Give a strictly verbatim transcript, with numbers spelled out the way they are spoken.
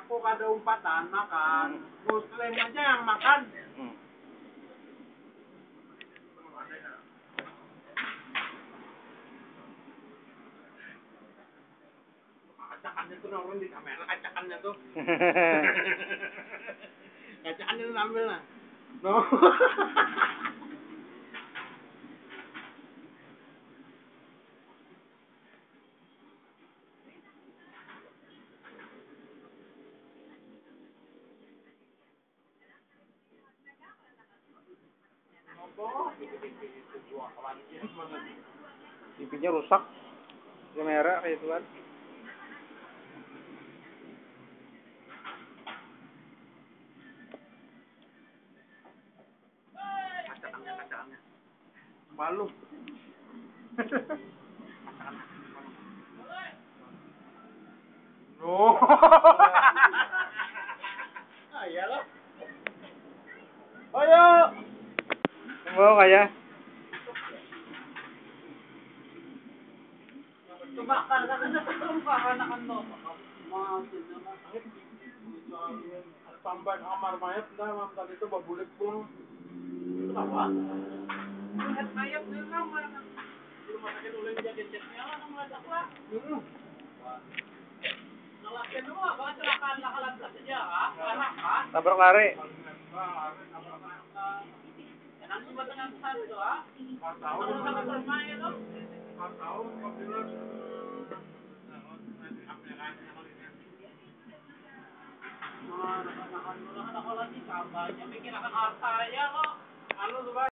Aku kada umpatan makan. Muslim aja yang makan. Hmm. Kacakannya tuh, nurun di kamera, kacakannya tuh. Kacakannya tuh, ambil lah. No. Pipinya rusak, kamera kayak itu kan. Malu. No. Ah, iyalah. Ayo. Mau kayak Coba kan ada terus anak-anak. Maaf, maaf. Sampai kamar mayat dah, mam tadi tuh babulik pulang. Kenapa? Lihat mayat di kamar. Di rumah sakit ulun jadi ceknya lah, nang meledak lah. Hmm. Ngelaknya dulu apa kecelakaan lah, kalah sejarah, parah kan? Tabrak lari. Jangan cuma dengan satu doang. Empat tahun. Kalau sampai bermain tuh. Empat tahun, empat belas.